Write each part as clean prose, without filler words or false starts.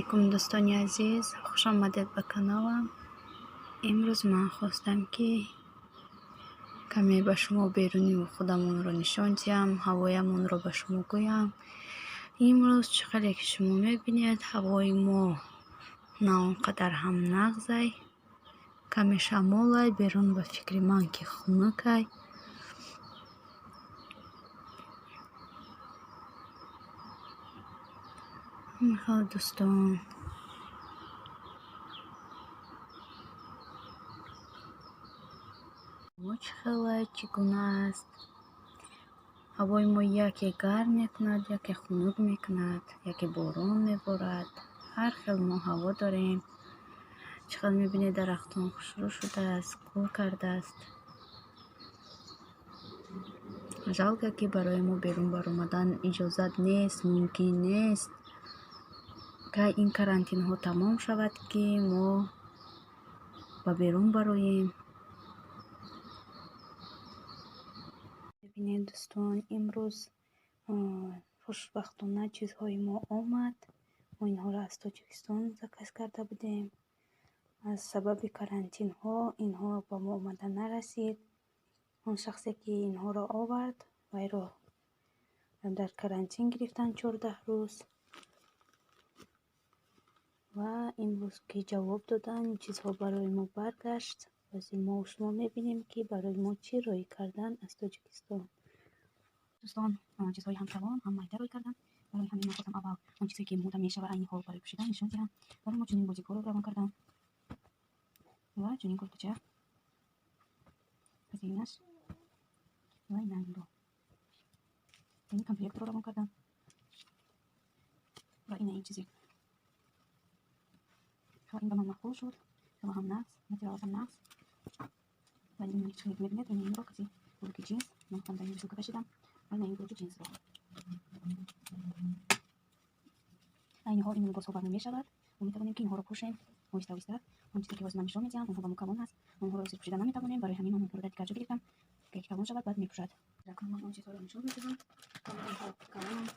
Алайкум, дӯстони азиз, хушомадед ба каналам. Имрӯз ман хостам, ки каме ба шумо беруни худамонро нишон диҳам, ҳавоямонро ба шумо гӯям. Имрӯз, чӣ хеле ки шумо мебинед, ҳавои мо на он қадар ҳам нағзай, каме шамолай, берун ба фикри ман ки хунукай. Михал, дӯстон. Ҳаво чӣ хелай, чӣ гуна аст? Ҳавои мо яке гарм мекунад, яке хунук мекунад, яке борон меборад. Ҳар хел мо ҳаво дорем. Чӣ хел мебинед, дарахтон хушрӯ шудааст, гул кардааст. Жалко, ки барои мо берун баромадан иҷозат нест, мумкин нест. Кай ин карантинҳо тамом шавад, ки мо ба берун бароем. Бибинед, дӯстон, имрӯз хушбахтона чизҳои мо омад. Мо инҳоро аз Тоҷикистон заказ карда будем. Аз сабаби карантинҳо инҳо ба мо омада нарасид. Он шахсе, ки инҳоро овард, вайро дар карантин гирифтанд 14 рӯз. Ва имрӯз ки ҷавоб доданд, ин чизҳо барои мо баргашт. Ҳозир мо шумо мебинем, ки барои мо чӣ роҳӣ карданд аз Тоҷикистон. Дӯстон, чизҳои ҳам калон, ҳам майда рӯй карданд. Барои ҳамин ман хостам аввал он чизе, ки мода мешава айни ҳол барои пӯшидан, нишон диҳам. Барои мо чунин бозикҳоро равон кардам ва чунин куртача хазинаш ва ина инро, ин комплектро равон кардам ва ина ин чизе. Хеле ин ба ман маъқул шуд, хеле ҳам нағз, материалаш ҳам нағз. Ва ин чизе мебинед, ин инро каси брюки ҷинс, ман худам дар ин высылка кашидам ва ина ин брюки ҷинсро. Айни ҳол ин либосҳо бар мо мешавад, мо метавонем, ки инҳоро пӯшем оҳиста оҳиста. Он чизе, ки ҳозир ман нишон медиҳам, онҳо ба мо калон аст, онҳоро ҳозир пӯшида наметавонем, барои ҳамин ман онҳоро дар дигар ҷо гирифтам, ки калон шавад, баъд мепӯшад. Акнун ман он чизҳоро нишон медиҳам. Онҳо калонанд.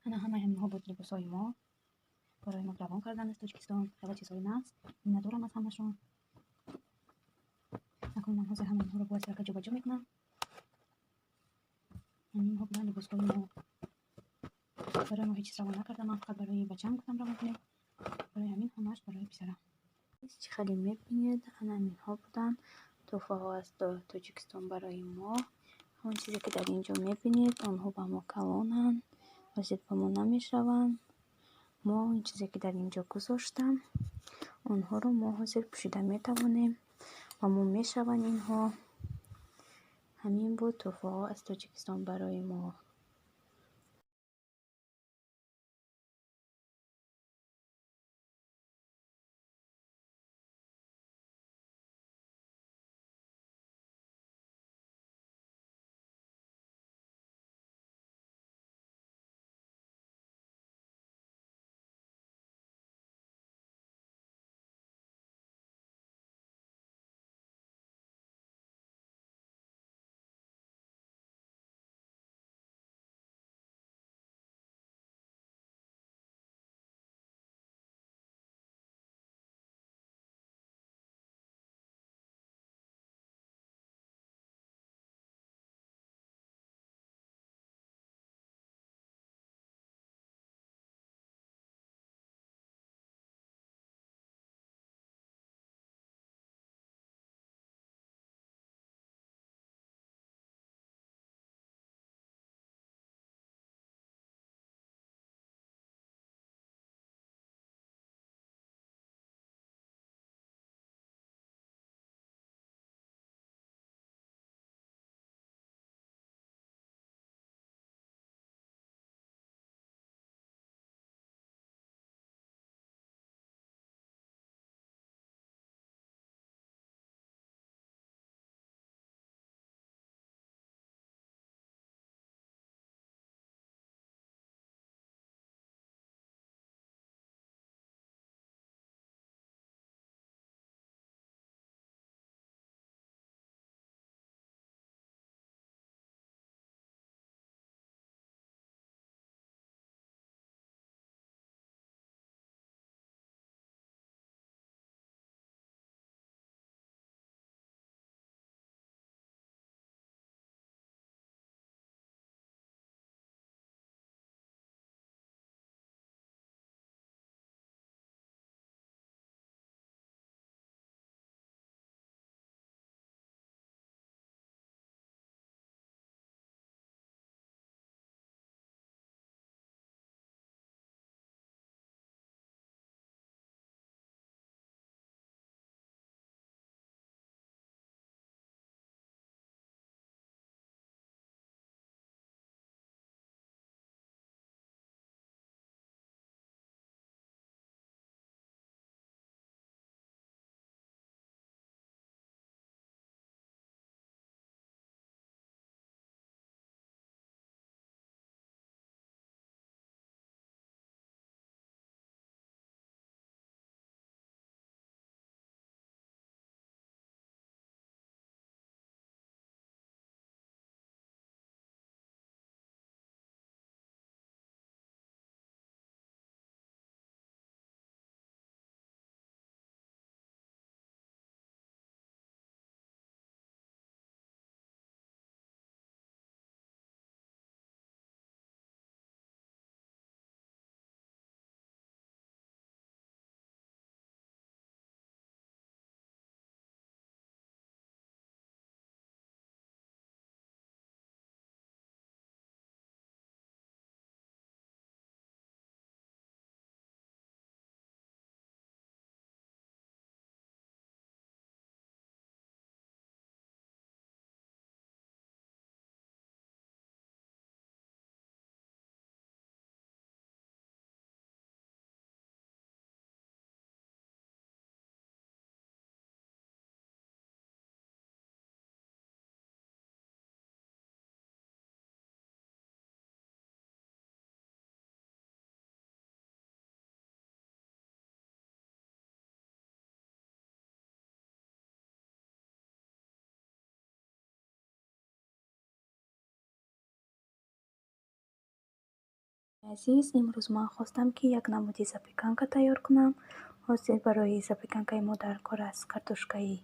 Ана ҳамаи ҳаминҳо буд либосҳои мо. Барои мо равон карданд аз Тоҷикистон. Хеле чизҳои нағз. Миннатдорам аз ҳамашон. Акнун ман ҳозир ҳамаи инҳоро бояд сарка ҷобаҷо мекунам. Ҳаминҳо буданд либосҳои мо. Барои мо ҳеҷ чиз равон накардам, ман фақат барои бачаам гуфтам равон кунем. Барои ҳамин ҳамааш барои писарам. Чӣ хеле мебинед, ана ҳаминҳо буданд тӯҳфаҳо аз Тоҷикистон барои мо. Он чизе, ки дар ин ҷо мебинед, онҳо ба мо калонанд, ҳозир ба мо намешаванд. Мо он чизе, ки дар ин ҷо гузоштам, онҳоро мо ҳозир пӯшида метавонем, ба мо мешаванд инҳо. Ҳамин буд тӯҳфаҳо аз Тоҷикистон барои мо. Азиз, имрӯз ман хостам, ки як намуди запеканка тайёр кунам. Ҳозир барои запеканкаи мо дар кор аст картошкаи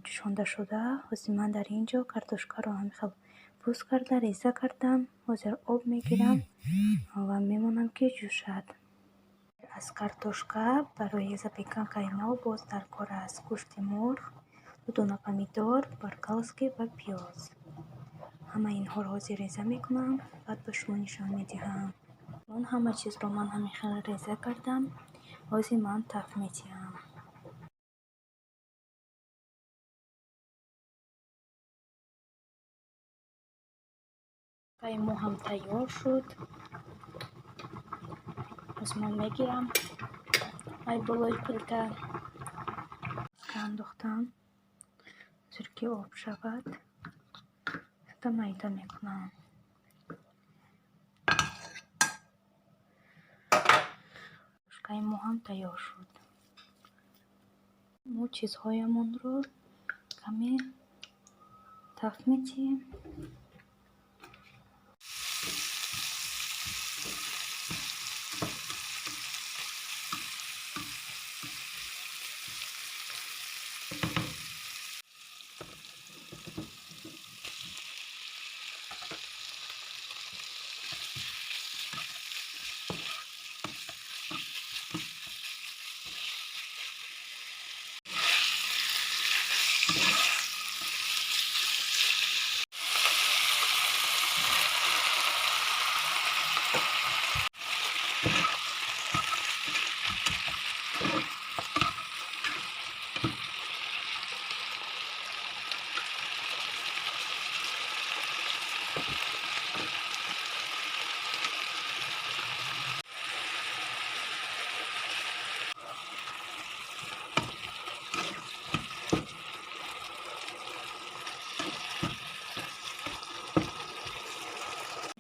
ҷӯшондашуда. Ҳозир ман дар ин ҷо картошкаро ҳамин хел пӯст карда, реза кардам. Ҳозир об мегирам ва мемонам, ки ҷӯшад. Аз картошка барои запеканкаи мо боз дар кор аст гӯшти мурғ, ду дона помидор, баргалский ва пиёз. Ҳамаи инҳоро ҳозир реза мекунам, баъд ба шумо нишон медиҳам. Он ҳама чизро ман ҳамин хел реза кардам. Ҳозир ман таф медиҳам. Мо ҳам тайёр шуд. Ҳозир ман мегирам ай болои плита. Андохтам. Ҳозир ки об шавад, майда мекунам. Картошкаи мо ҳам тайёр шуд. Мо чизҳоямонро каме таф медиҳем.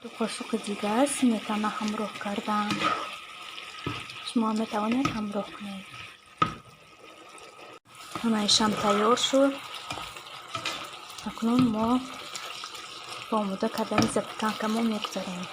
Ду қошуқи дигар сметана ҳамроҳ кардам. Шумо метавонед ҳамроҳ кунед. Ҳамаишам тайёр шуд. Акнун мо ба омода кардани запеканкамон мегузарем.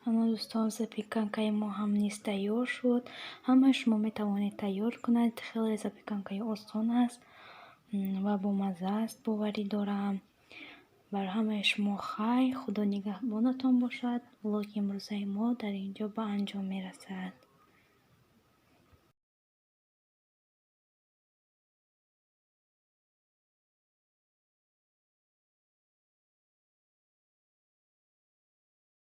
Ана, дӯстон, запеканкаи мо ҳам низ тайёр шуд. Ҳамаи шумо метавонед тайёр кунед. Хеле запеканкаи осон аст ва бомазза аст, боварӣ дорам. Бар ҳамаи шумо хайр, Худо нигаҳбонатон бошад. Влоги имрӯзаи мо дар ин ҷо ба анҷом мерасад.